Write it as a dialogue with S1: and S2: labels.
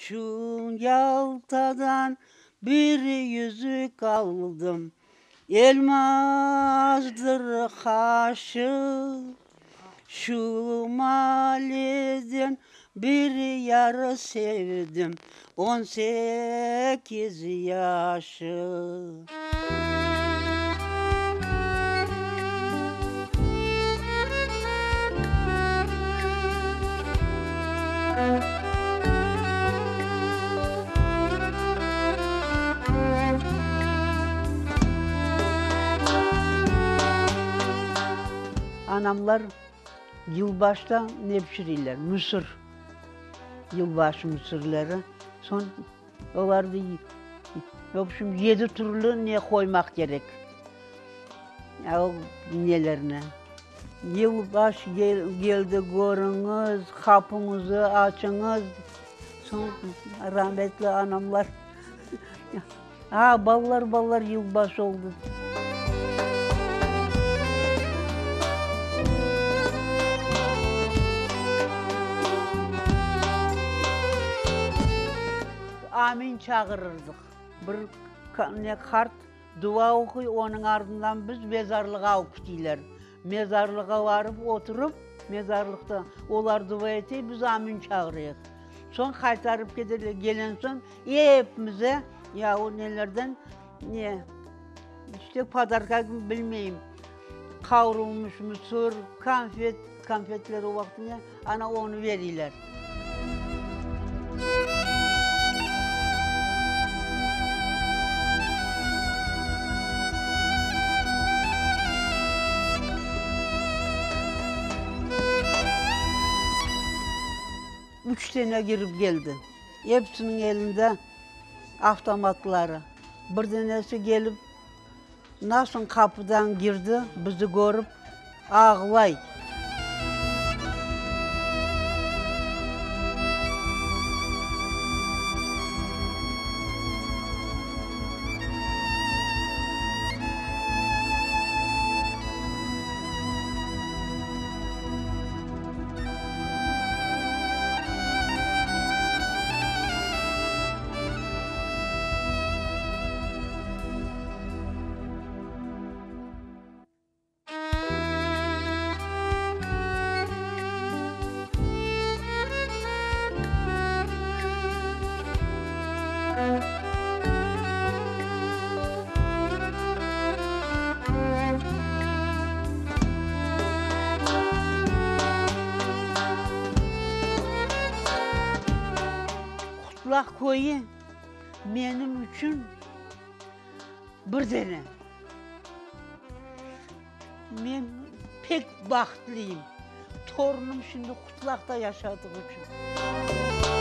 S1: Şu Yaltadan bir yüzük aldım, Elmazdır qaşı. Şu maaleden bir yar sevdim, 18 yaşı. Anamlar yılbaşta ne pişireyler? Mısır. Yılbaşı mısırları. Soñ olarnı, vobşem, yedi türlü ne qoymaq kerek. O nelerni. Yılbaş keldi, körüñiz, qapıñızı açıñız. Soñ rametli anamlar, A, balalar, balalar, yılbaşı oldı. Amin çağırırdıq. Bir ne qart dua oquy, onıñ ardından biz mezarlığa alıp keteyler. Mezarlığa barıp oturıp, mezarlıqta olar dua ete, biz amin çağırayıq. Soñ qaytarıp keterler, gelen soñ epimize ya o nelerden ne, işte podarka bilmeyim, qavrulmış mısır, konfet, konfetler o vaqıt ne, ana onı beriyler. Üç dene kirip keldi. Episiniñ elinde avtomatları. Bir denesi kelip, nasıl qapıdan kirdi, bizi körip, ağlay. Qutlaq köyü menim içün bir dene. Men pek bahtlıyım, torunım şimdi Qutlaqta yaşadığı içün.